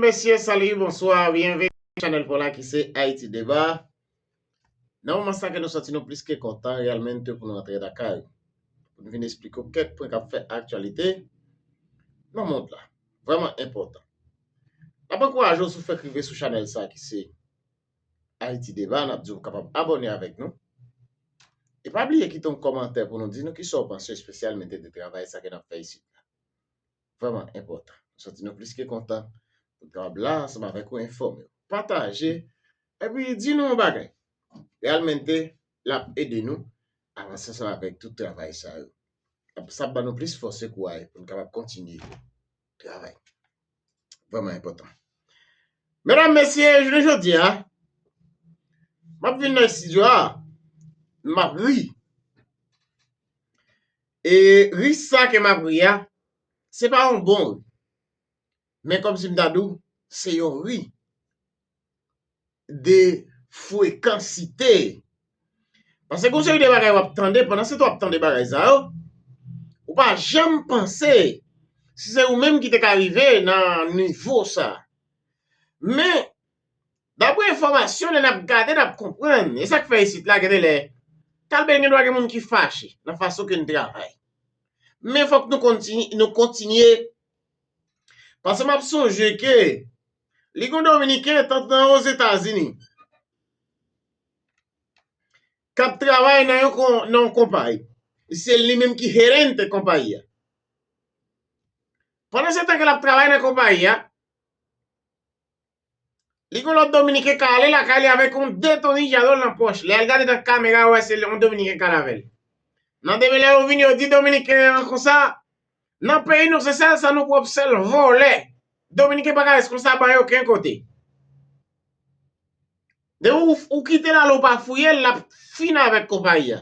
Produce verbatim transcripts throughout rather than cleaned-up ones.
Mesye, salut, bonsoir, bienvenue sur chanèl pa w la ki se Haïti Débat. Nan moman sa ke nou santi nou plis ke kontan reyèlman pou nou rantre lakay. Pou nou vin eksplike w kèk pwen k ap fè aktyalite nan mond la. Vrèman enpòtan. N ap ankouraje w si w fèk rive sou chanèl sa ki se Haïti Débat, n ap di w kapab abòne avèk nou. E pa bliye kite yon kòmantè pou nou di nou kisa w panse espesyalman de travay sa ke n ap fè isit la. Vrèman enpòtan. Nou santi nou plis ke kontan pou n kapab la ansanm avèk ou, enfòme w, pataje, epi di nou yon bagay. Reyèlman, l ap ede nou avanse ansanm avèk tout travay sa yo. Sa ap ban nou plis fòs e kouraj pou n kapab kontinye travay. Vrèman enpòtan. Medam, mesye, jounen jodi a, m ap vin nan estidyo a, m ap ri. E ri sa ke m ap ri a, se pa yon bon ri. Men kòmsi m ta di w, se yon ri de frekansite. Paske gon seri de bagay w ap tande, pandan se tan w ap tande bagay sa yo, ou pa janm panse si se ou menm ki te ka rive nan nivo sa. Men, dapre enfòmasyon, lè n ap gade, n ap konprann. E sa k fè isit la, gen de lè, talè gen dwa gen moun ki fache nan fason ke n travay. Men fòk nou kontinye, nou kontinye. Paske m ap sonje ke li gon Dominiken, tan nan Ozetazini, k ap travay nan yon kon-, nan yon konpayi. Se li menm ki gerente konpayi a. Pandan se tan ke l ap travay nan konpayi a, li gon lòt Dominiken k ale lakay li avèk yon detonijadò nan pòch. Lè l gade nan kamera, ou wè se yon Dominiken k ale avè l. Nan demen lè yo vini, yo di Dominiken an konsa, nan peyi nou, se sèl sa nou pwòp, sèl vòlè. Dominiken pa ka res konsa, ban yo okenn kote. Depi ou, ou kite l ale, ou pa fouye l, l ap fin avèk konpayi a.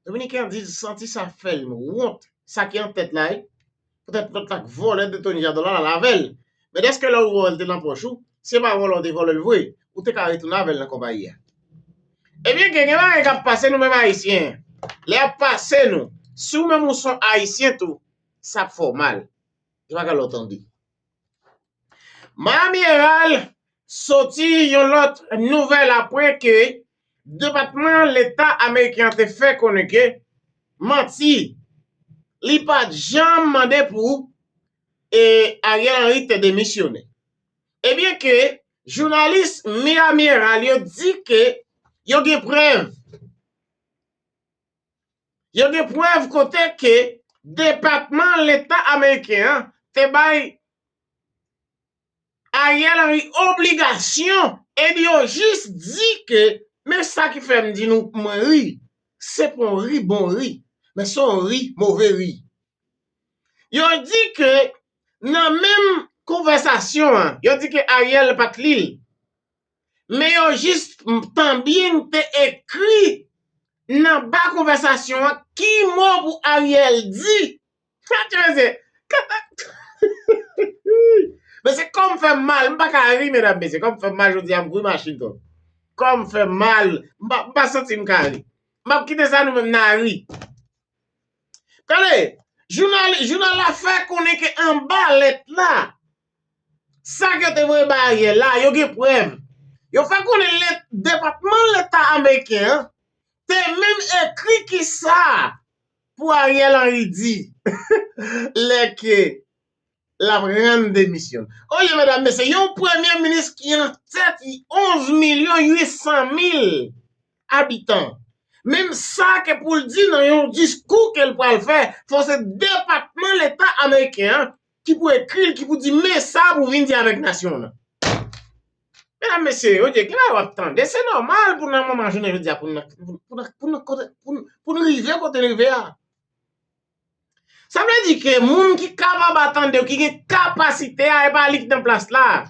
Dominiken an di, santi sa fè l wont. Sa ki an tèt la, wi. Poutèt lòt la k vòlè detonijadò la, l al avè l. Men dèske lè ou wè l te nan pòch ou, se pa vòlè ou te vòlè l vre, ou te ka retounen avè l nan konpayi a. Ebyen, gen, gen bagay k ap pase nou menm Ayisyen. Lè y ap pase nou, si w menm ou se yon Ayisyen tou, sa ap fè w mal. Se bagay lè w tande. Miami Herald soti yon lòt nouvèl apre ke Depatman Leta ameriken an te fè konnen ke manti, li pa t janm mande pou, e, Ariel Henry te demisyone. Ebyen ke jounalis Miami Herald yo di ke yo gen prèv. Yo gen prèv kote ke Depatman Leta ameriken an te bay Ariel Henry obligasyon, e yo jis di ke, men sa ki fè m di nou mwen ri, se pa yon ri bon ri, men se yon ri move ri. Yo di ke nan menm konvèsasyon an, yo di ke Ariel pa t li l. Men yo jis tanbyen te ekri nan ba konvèsasyon an ki mo pou Ariel di. Sa te vle di, kata. Men se kò m fè m mal, m pa ka ri, medam, mesye. Kò m fè m mal jodi a, m kwi machin tou. Kò m fè m mal, m pa, m pa santi m ka ri. M ap kite sa nou menm n a ri. Tande, jounal, jounal la fè konnen ke anba lèt la, sa ke yo te voye bay Ariel la, yo gen prèv. Yo fè konnen lè, Depatman Leta ameriken an te menm ekri kisa pou Ariel Henry di lè ke l ap rann demisyon. Olye, medam, mesye, yon premye minis ki an tèt onz milyon uit san mil abitan. Menm sa ke pou l di nan yon diskou ke l pral fè, fò se Depatman Leta ameriken an ki pou ekri l, ki pou di, men sa pou vin di avèk nasyon an. Medam, mesye, yo di, gen bagay w ap tande. Se nòmal pou nan moman jounen jodi a, pou n, pou n, pou n, pou n, pou n, pou n rive kote n rive a. Sa vle di ke moun ki kapab atande w, ki gen kapasite a, e pa li ki nan plas la.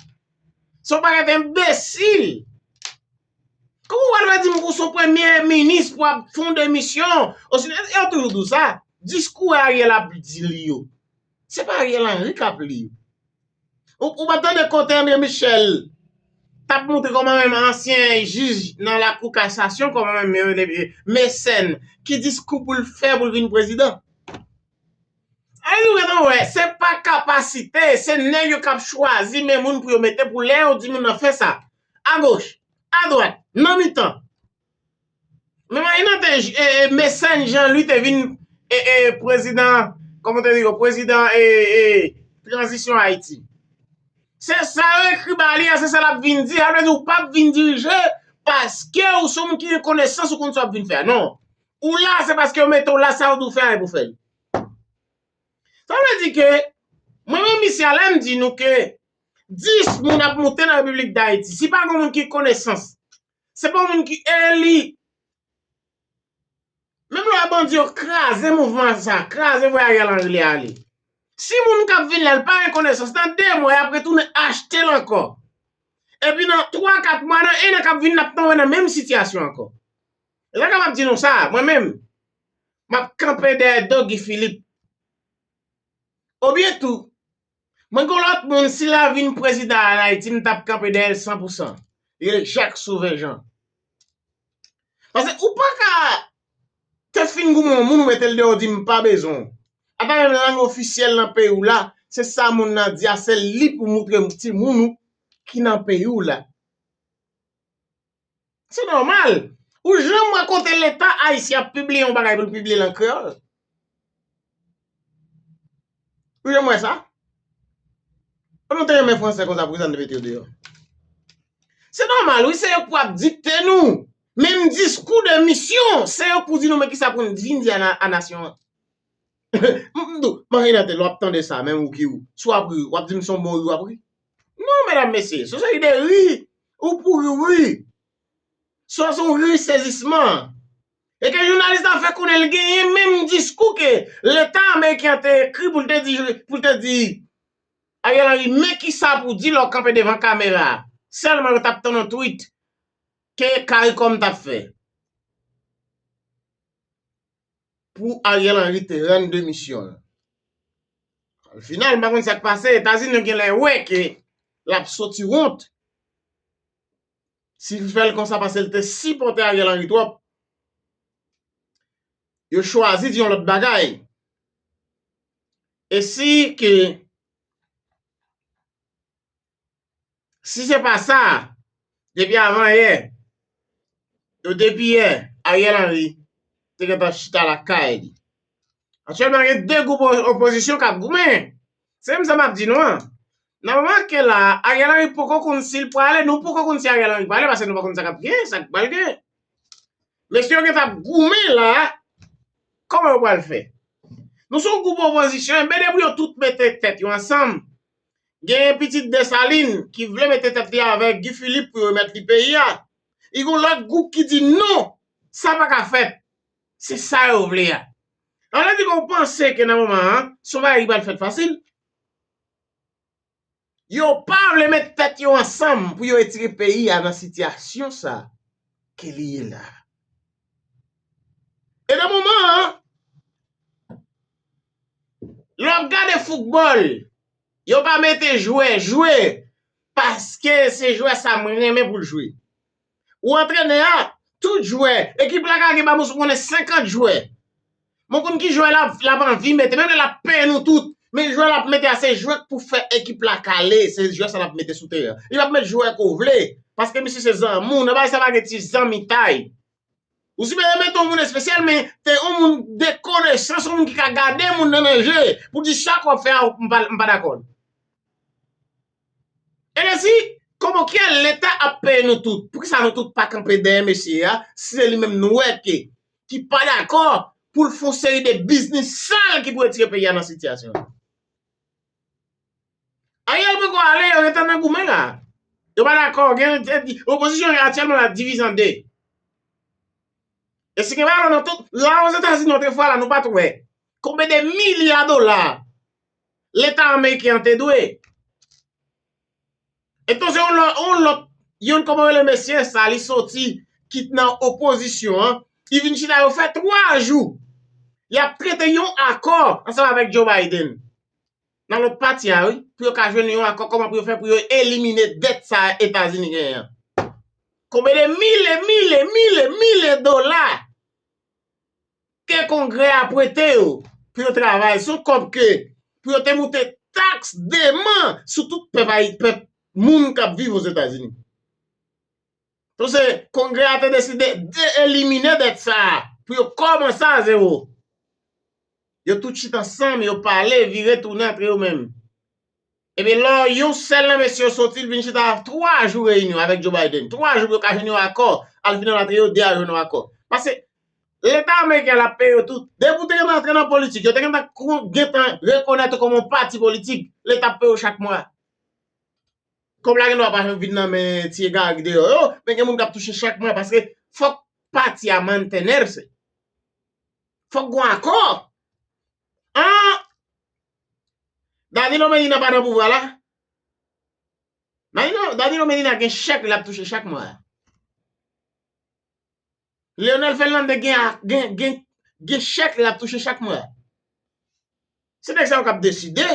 Se yon pakèt enbesil. Kòman w pral di m pou se yon premye minis pou ap fè yon demisyon? Osinon, yo toujou di w sa. Diskou Ariel ap di li yo, se pa Ariel Henry k ap li yo. Ou, ou pa tande kote André Michel t ap montre kòman menm ansyen jij nan lakou kasasyon, kòman menm, e, e, Mecène, ki diskou pou l fè pou l vin prezidan? Ann nou gentan wè, se pa kapasite, se nèg yo k ap chwazi men moun pou yo mete pou lè yo di moun nan fè sa. Agoch, adwat, nan mitan. Men Marina te e, e, Mecène Jean Louis te vin e, e, prezidan, kòman te di yo, prezidan e, e, tranzisyon Ayiti. Se sa yo ekri ba li a, se sa l ap vin di. Sa vle di ou p ap vin dirije paske ou se yon moun ki gen konesans, ou konn sa w ap vin fè a. Non. Ou la, se paske yo mete w la, sa yo di w fè a, e pou fè l. Sa vle di ke, mwen menm isi a, lè m di nou ke dis moun ap moute nan Repiblik Dayiti, si pa gen moun ki konesans, se pa moun ki eli. Menm lè bandi yo kraze mouvman sa, kraze voye Ariel Henry li ale. Si moun k ap vin la, l pa gen konesans, nan de mwa, y ap retounen achte l ankò. Epi nan twa, kat mwa, nan en an k ap vin, n ap tonbe nan menm sitiyasyon ankò. E sa k ap di nou sa, mwen menm, m ap kanpe dèyè do Guy Philippe. Oubyen tou, mwen gon lòt moun, si l a vin prezidan an Ayiti, m t ap kanpe dèyè l san pou san. Li rele Jacques Sauvin Jean. Paske ou pa ka te fin goumen yon moun, ou mete l deyò, ou di m pa bezwen w. Atravè lang ofisyèl nan peyi w la, se sa moun nan di a, se li pou moutre timoun ou ki nan peyi w la. Se nòmal. Ou janm wè kote Leta ayisyen ap pibliye yon bagay pou l pibliye l an kreyòl? Ou janm wè sa? Ou nou te renmen fransè konsa, poukisa nou te mete yo deyò? Se nòmal, wi, se yo k pou ap dikte nou. Menm diskou de misyon, se yo k pou di nou men kisa pou n vin di a na-, a nasyon an. M di w, Marina te, lè w ap tande sa, menm ou ki ou, si w ap ri, w ap di m se yon bon ri w ap ri? Non, medam, mesye, se yon seri de ri, ou pou ri, ou ri. Se yon ri sezisman. E ke jounalis la fè konnen l genyen menm diskou ke Leta ameriken an te ekri pou l te di, pou l te di Ariel Henry, men kisa pou w di lè w kanpe devan kamera a. Sèlman yo t ap tann yon tweet ke CARICOM t ap fè. Pou Ariel Henry te rann demisyon l. Al final, m pa konn sa k pase, Etazini genlè wè ke l ap soti wont. Si l fè l konsa paske l te sipòte Ariel Henry twòp, yo chwazi di yon lòt bagay. E si ke, si se pa sa, depi avan yè, yo depi yè, Ariel Henry te gentan chita lakay li. Aktyèlman, gen de gwoup o-, opozisyon k ap goumen. Se menm sa m ap di nou an. Nan moman ke la, Ariel Henry poko konn si l prale, nou poko konn si Ariel Henry prale, paske nou pa konn sa k ap gen, sa k pral gen. Mesye yo gentan ap goumen la, kòman yo pral fè? Nou se yon gwoup opozisyon, enben depi yo tout mete tèt yo ansanm, gen pitit Desalin ki vle mete tèt li avèk Guy Philippe pou yo remèt li peyi a. E gon lòt gwoup ki di non, sa pa ka fèt. Se sa yo vle a. Sa vle di ke w panse ke nan moman an, se yon bagay ki pral fèt fasil. Yo pa vle met tèt yo ansanm pou yo retire peyi a nan sitiyasyon sa ke li ye la. E nan moman an, lè w ap gade foutbòl, yo pa mete jwè jwe paske se jwè sa mwen renmen pou l jwe. Ou antrenè a, tout jwè, ekip la ka gen ba mwen sou konnen senkant jwè. Mwen konn ki jwè l ap, l ap anvi mete, menm lè l ap peye nou tout. Men jwè l ap mete a, se jwè k pou fè ekip la kale, se jwè sa l ap mete sou teren. Li p ap met jwè ke w vle, paske misye se zanmi w, nan bagay sa pa gen ti zanmitay. Ou sipoze mete yon moun espesyal, men te yon moun de konesans, yon moun ki ka gade moun nan nan je, pou di sa ke w ap fè a, m pa, m pa dakò. Ebyen si, kòman ki Leta ap peye nou tout? Poukisa nou tout pa kanpe dèyè mesye a, si se li menm nou wè ke, ki pa dakò pou l fè yon seri de biznis sal ki pou retire peyi a nan sitiyasyon an? Ariel poko ale, yo gentan nan goumen la. Yo pa dakò, gen, opozisyon an aktyèlman la divize an de. E si gen balon nan tout, la Ozetazini otrefwa la, nou pa t wè konbyen de milya dola Leta ameriken an te dwe. Entonse, yon lòt, yon lòt, yon kòman rele mesye sa, li soti, ki t nan opozisyon an, li vin chita, yo fè twa jou. Y ap trete yon akò ansanm avèk Joe Biden. Nan lòt pati a, wi, pou yo ka jwenn yon akò, kòman pou yo fè pou yo elimine dèt sa Etazini genyen an. Konbyen de milye, milye, milye, milye dola ke Kongrè a prete yo. pou yo travay, se yon kòb ke pou yo te moute taks deman sou tout pèp, pèp moun k ap viv Ozetazini. Paske Kongrè a te deside de elimine dèt sa a pou yo kòmanse a zewo. Yo tout chita ansanm, yo pale, vire tounen antre yo menm. Ebyen, lè yon sèl nan mesye yo soti, l vin chita twa jou reyinyon avèk Joe Biden. Twa jou pou yo ka jwenn yon akò. Al final, antre yo de a jwenn yon akò. Paske Leta ameriken l ap peye yo tout. Depi w te gentan antre nan politik, yo te gentan, gentan rekonèt ou kòm yon pati politik, Leta ap peye w chak mwa. Kòb la gendwa pa janm vin nan men ti egare deyò yo, men gen moun k ap touche chak mwa, paske fòk pati a mantenerse. Fòk gon akò. An Danilo Medina pa nan pouvwa la. Danilo, Danilo Medina gen chèk l ap touche chak mwa. Leonel Fernandez gen, gen, gen, gen chèk l ap touche chak mwa. Se nèg sa yo k ap deside.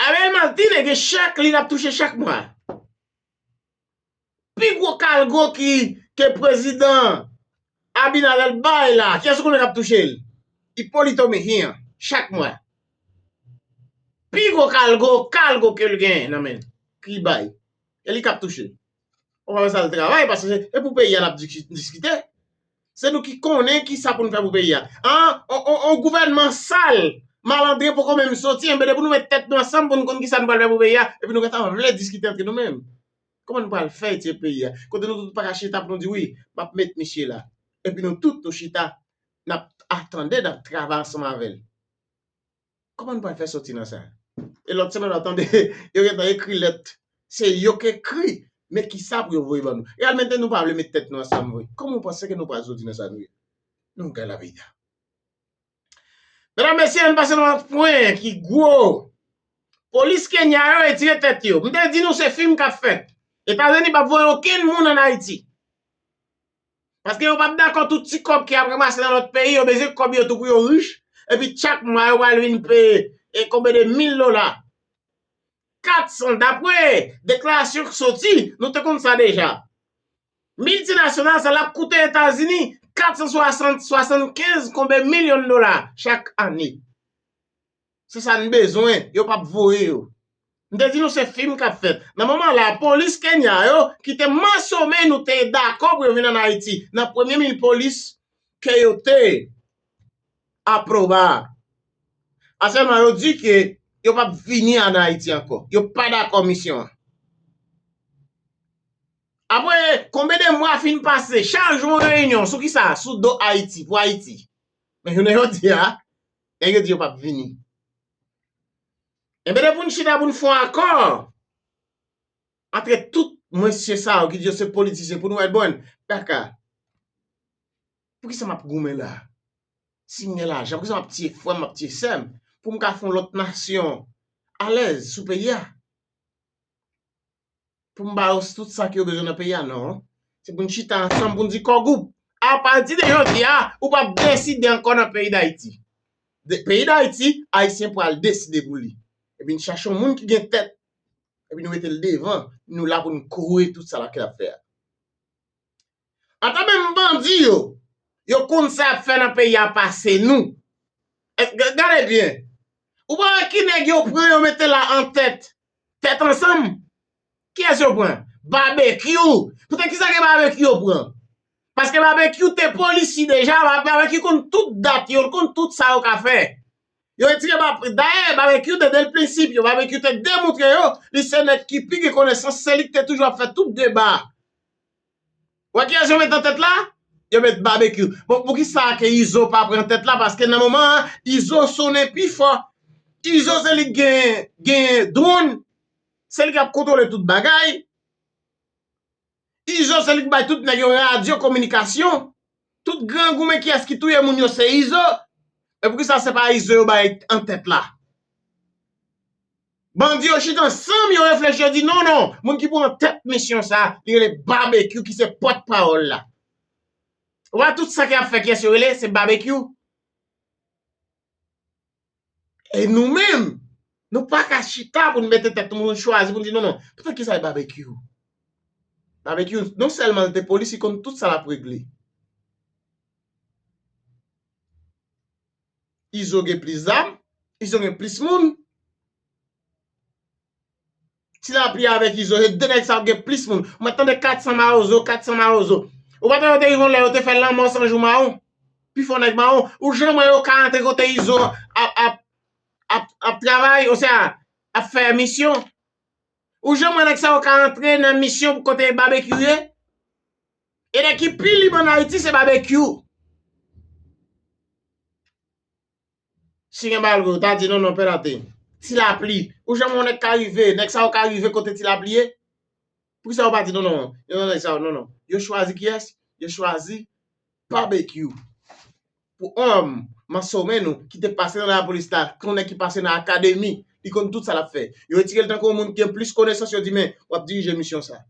Ariel Martinez gen chèk li l ap touche chak mwa. Pi gwo kalgo ki, ke prezidan Abinader bay la, kiyès ou konnen k ap touche l? Hipólito Mejia, chak mwa. Pi gwo kalgo, kalgo ke l gen nan men l, ki bay. E li k ap touche. Ou pa wè sa l travay, paske se, se pou peyi a n ap diski-, diskite. Se nou ki konnen ki sa pou n fè pou peyi a. An, on, on, on gouvènman sal, malandren poko menm soti, enben depi nou met tèt nou ansanm pou n konn ki sa nou pral fè pou peyi a, epi nou gentan vle diskite antre nou menm. Kòman nou pral fè retire peyi a? Kote nou tout pa ka chita pou nou di, wi, m ap met misye la. Epi nou tout nou chita, n ap atande, n ap travay ansanm avè l. Kòman nou pral fè soti nan sa? E lòt semèn, w ap tande, yo gentan ekri lèt. Se yo k ekri, men ki sa pou yo voye ban nou. Realmente, nou pa vle met tèt nou ansanm vre. Kòman w panse ke nou pral soti nan sa nou ye? Nou gay la peyi a. Medam, mesye, ann pase nan lòt pwen ki gwo. Polis Kenya yo retire tèt yo. M te di nou se fim k ap fèt. Etazini p ap voye okenn moun ann Ayiti. Paske yo p ap dakò tout ti kòb ki ap ranmase nan lòt peyi, yo bezwen kòb yo tou pou yo rich, epi chak mwa yo pral vin peye, e, konbyen de mil dola. Kat san, dapre deklarasyon k soti, nou te konn sa deja. Miltinasyonal sa l ap koute Etazini kat san swasant, swasannkenz konbyen milyon dola chak ane. Se sa n bezwen, yo p ap voye yo. M te di nou se fim k ap fèt. Nan moman la, polis Kenya yo, ki te mansome nou te dakò pou yo vin ann Ayiti, nan premye mil polis ke yo te apwoba. Aktyèlman, yo di ke yo p ap vini ann Ayiti ankò. Yo pa dakò misyon an. Apre, konbyen de mwa fin pase, chak jou yon reyinyon, sou ki sa? Sou do Ayiti, pou Ayiti. Men jounen jodi a, nèg yo di yo p ap vini. Enben, depi pou n chita pou n fè yon akò antre tout mesye sa yo ki di yo se politisyen pou nou wè bòn, kaka. Poukisa m ap goumen la? Si m gen lajan, poukisa m ap tiye frè m, m ap tiye sè m? Pou m ka fè yon lòt nasyon alèz sou peyi a? Pou m ba yo tout sa ke yo bezwen nan peyi a, non. Se pou n chita ansanm, pou n di kò gwoup. Apati de jodi a, ou p ap deside ankò nan peyi Dayiti. De, peyi Dayiti, Ayisyen pral deside pou li. Epi n chache yon moun ki gen tèt, epi nou mete l devan, nou la pou n kouri tout sa l ap, ke l ap fè a. Ata menm bandi yo, yo konn sa y ap fè nan peyi a pase nou. Èske, gade byen. Ou pa wè ki nèg yo pran, yo mete la an tèt? Tèt ansanm. Kiyès yo pran? Babekyou. Poutèt kisa ke Babekyou yo pran? Paske Babekyou te polisye deja, Ba-, Babekyou konn tout dat yo, l konn tout sa yo ka fè. Yo retire Ba-, dayè, Babekyou te dèlprensip yo, Babekyou te demontre yo, li se nèg ki pi gen konesans, se li ki te toujou ap fè tout deba. Wè kiyès yo met nan tèt la? Yo met Babekyou. Bon, poukisa ke Izo pa pran tèt la? Paske nan moman an, Izo sonnen pi fò. Izo se li k gen, gen dwòn. Se li k ap kontwole tout bagay. Izo se li k bay tout nèg yo radyo kominikasyon. Tout grangou, men kiyès ki touye moun yo se Izo. E poukisa se pa Izo yo bay an tèt la? Bandi yo chita ansanm, yo reflechi, yo di, non, non, moun ki pou an tèt misyon sa, li rele Babekyou ki se pòtpawòl la. Ou wè tout sa ke y ap fè, kiyès yo rele? Se Babekyou. E nou menm, nou pa ka chita pou n mete tèt nou, pou n chwazi, pou n di, non, non, poutèt kisa e Babekyou? Babekyou, non sèlman l te polis, li konn tout sa l ap regle. Izo gen plis zam, Izo gen plis moun. Ti Lapli avèk Izo, se de nèg sa yo gen plis moun. Mwen tande kat san mawozo, kat san mawozo. Ou pa tande yo te rive yon lè yo te fè lanmò san jou mawon? Pi fò nèg mawon. Ou jan mwen yo ka antre kote Izo ap, ap, ap, ap travay, oswa ap fè misyon. Ou jan mwen nèg sa yo ka antre nan misyon pou kote Babekyou ye? E nèg ki pi lib ann Ayiti se Babekyou. Si gen bagay ou ta di non, non, Pè Nate. Ti Lapli. Ou jan mwen nèg ka rive, nèg sa yo ka rive kote Ti Lapli ye? Poukisa yo pa di non, non? Yo non, nèg sa yo, non, non. Yo chwazi kiyès? Yo chwazi Babekyou. Pou yon manso menm nou ki te pase nan lapolis la, ki yon nèg ki pase nan akademi, li konn tout sa l ap fè. Yo retire l tankou yon moun ki gen plis konesans, yo di, men, w ap dirije misyon sa.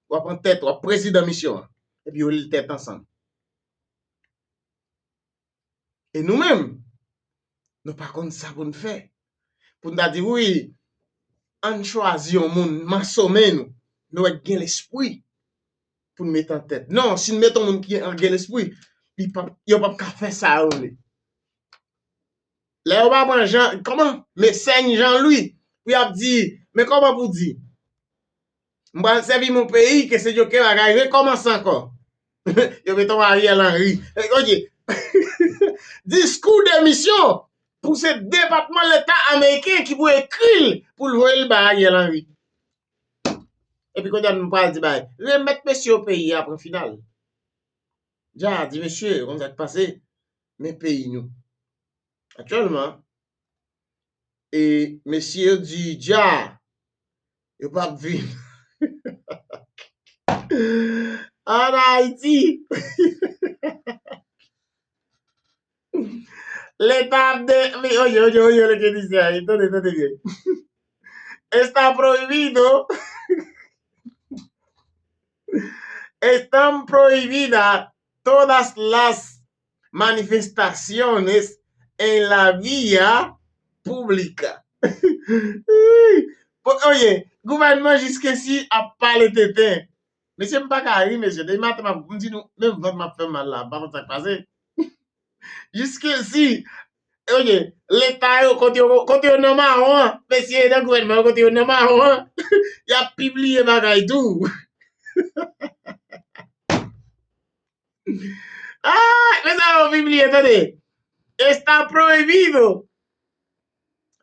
W ap an tèt, w ap prezidan misyon an. Epi yo li tèt ansanm. E nou menm, nou pa konn sa pou n fè. Pou n ta di, wi, ann chwazi yon moun, manso menm nou, nou wè k gen lespri pou n met an tèt. Non, si n met yon moun ki gen lespri, li p ap, yo p ap ka fè sa yo vle. Lè yo pa pran Jan, kòman? Mesèn Jan Lwi, pou y ap di, men kòman pou di? M pral sèvi mon peyi, ke se Dye ke bagay rekòmanse ankò. Yo mete w Ariel Henry. Eh, ok. Diskou demisyon pou se depatman leta ameriken ki pou ekri l pou l voye l bay Ariel Henry. Epi kounye a nou pral di bay. Remèt mesye yo peyi a pran final. Dja di mesye, konn sa k pase, men peyi nou. Aktyèlman, e mesye yo di dja, yo p ap vin ann Ayiti. Leta ap de, oye, oye, oye, oye, tande, tande byen. Está prohibido. Están prohibidas todas las manifestaciones en la vía pública. Oye, gouvènman jiskesi ap pale tenten. Mesye, m pa ka ri, mesye. Depi maten, m ap, m di nou, menm vant m ap fè mal la, m pa konn sa k pase. Jiskesi, oye, leta yo, kote yo, kote yo nan mawon an, mesye nan gouvènman yo, kote yo nan mawon an, y ap pibliye bagay tou. Ah, men sa yo pibliye, tande. Está prohibido.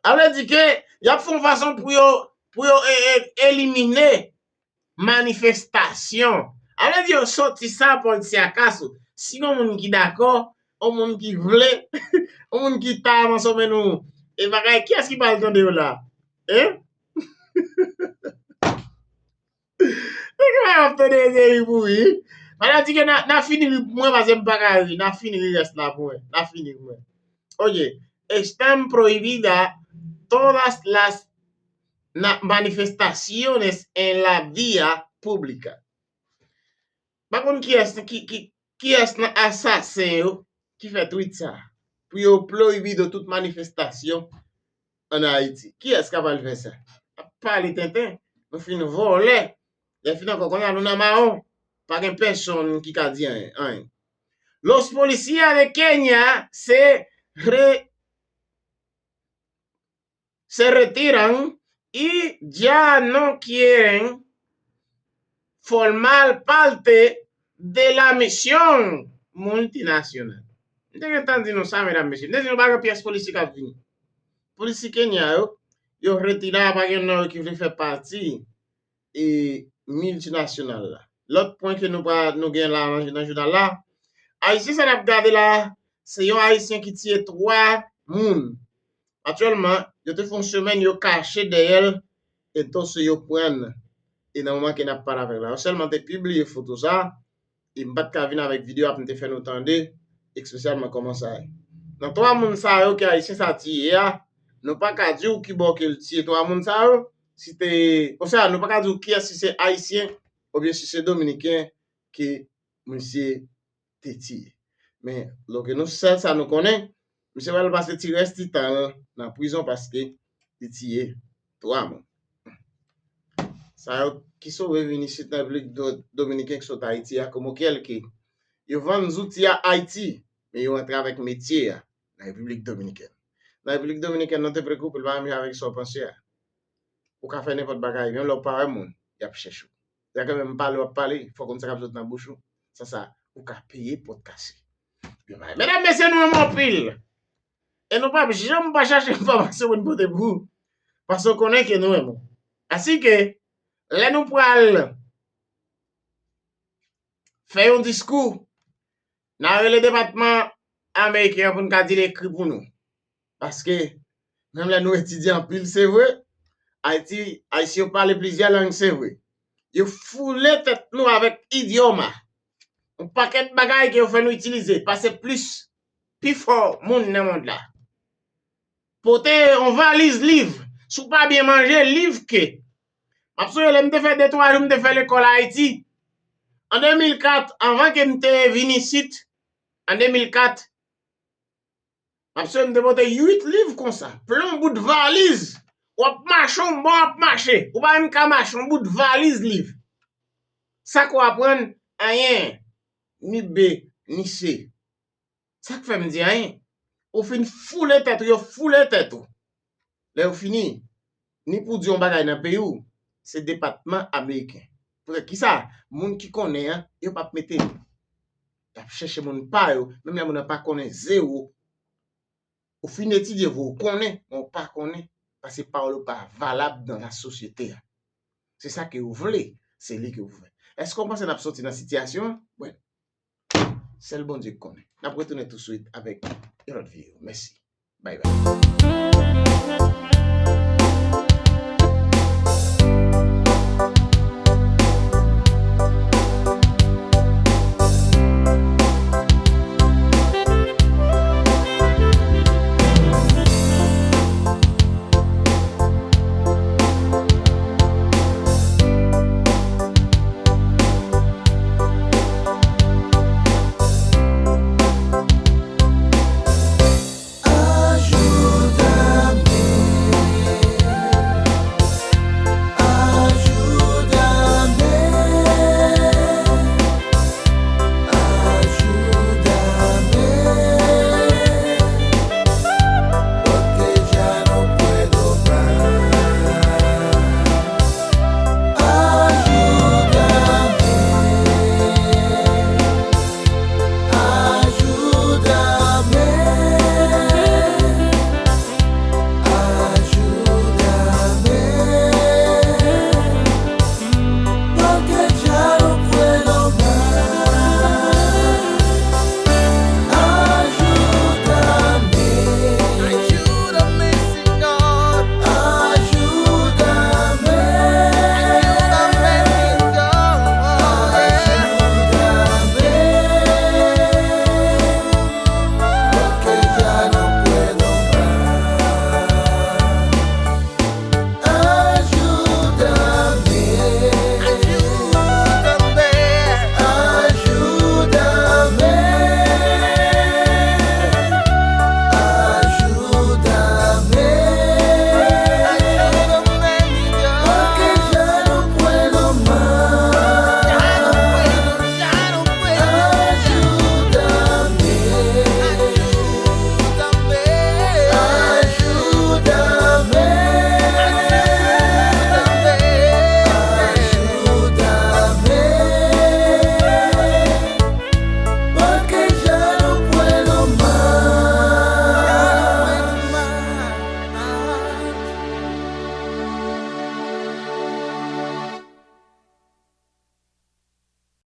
Sa vle di ke y ap fè yon fason pou yo, pou yo e, e, elimine manifestasyon. Sa vle di yo soti sa, Paul Siakasso. Si yon moun ki dakò, yon moun ki vle, yon moun ki ta manso menm nou, e bagay, kiyès ki pral tande yo la? Hein? Nèg la ap tande Ezeri pou ri. Maladi ke n a, n a fini ri pou mwen, paske m pa ka ri. N a fini ri rès la pou mwen. N a fini ri mwen. Oye, están prohibidas todas las na-, manifestaciones en la vía pública. Pa konn kiyès ki, ki, kiyès nan asasen yo ki fè tweet sa, pou yo pwoyibi de tout manifestasyon ann Ayiti. Kiyès k ap al fè sa? Ap pale tenten. Nou fin vòlè. Lè fin ankò, kounye a nou nan mawon. Pa gen pèsonn ki ka di anyen, anyen. Los policías de Kenia se re-, se retiran y ya no quieren formar parte de la misión multinacional. M te gentan di nou sa, medam, mesye. M te di nou pa gen pyès polisye k ap vini. Polisye Kenya yo, yo retire a, pa gen nan yo ki vle fè pati e miltinasyonal la. Lòt pwen ke nou pa, nou gen la nan, nan jounal la, Ayisyen sa n ap gade la, se yon Ayisyen ki tiye twa moun. Aktyèlman, yo te fè yon semèn, yo kache dèyè l, eto se yo pran l. E nan moman ke n ap pale avèk la, yo sèlman te pibliye foto sa, e m pa t ka vin avèk videyo a pou m te fè nou tande, espesyalman kòman sa ye. Nan twa moun sa yo ke Ayisyen sa tiye a, nou pa ka di w ki bò ke l tiye twa moun sa yo, si te, konsa, nou pa ka di w kiyès, si se Ayisyen oubyen si se Dominiken ke misye te tiye. Men, lòske nou, sèl sa nou konnen, misye pral pase ti rès ti tan l nan prizon paske li tiye twa moun. Sa yo ki sove vin isit nan Repiblik Do-, Dominiken ki sot Ayiti a, kòman kè l ke yo vann zouti a Ayiti, men yo rantre avèk metye a nan Repiblik Dominikèn. Nan Repiblik Dominikèn, non, te preokipe l pa menm jan avèk sa w panse a. Ou ka fè nenpòt bagay, menm lè w pa wè moun, y ap chèche w. Y a kanmenm pale w ap pale, fò w konn sa k ap sot nan bouch ou. San sa, ou ka peye pòt kase. Medam, mesye, nou renmen w anpil. E nou p ap janm pa chache enfòmasyon pou n pote pou ou. Paske w konnen ke nou renmen w. Asike, lè nou pral fè yon diskou, n a rele depatman ameriken an pou n ka di l ekri pou nou. Paske, menm lè nou etidye anpil, se vre, Ayiti, Ayisyen yo pale plizyè lang, se vre. Yo foule tèt nou avèk idyoma. Yon pakèt bagay ke yo fè nou itilize, pase plis, pi fò moun nan mond la. Pote yon valiz liv. Si w pa byen manje, liv ke. M ap sonje lè m te fè de twa jou m te fè lekòl Ayiti. An de mil kat, anvan ke m te vin isit, an de mil kat, m ap sonje m te pote uit liv konsa. Plen yon bout valiz. W ap mache, yon bon w ap mache. Ou pa menm ka mache, yon bout valiz liv. Sa k w aprann? Anyen. Ni B, ni C. Sa k fè m di anyen? Ou fin foule tèt ou, yo foule tèt ou. Lè yo fini, ni pou w di yon bagay nan peyi w, se depatman ameriken. Poutèt kisa? Moun ki konnen an, yo p ap mete l. Y ap chèche moun pa yo, menm lè moun nan pa konnen zewo. Ou fin etidye vre, ou konnen, men ou pa konnen, paske pawòl ou pa valab nan lasosyete a. Se sa ke ou vle, se li ke ou vle. Èske w panse n ap soti nan sitiyasyon an? Bwen, sèl Bondye k konnen. N ap retounen touswit avèk yon lòt videyo. Mèsi. Bye bye.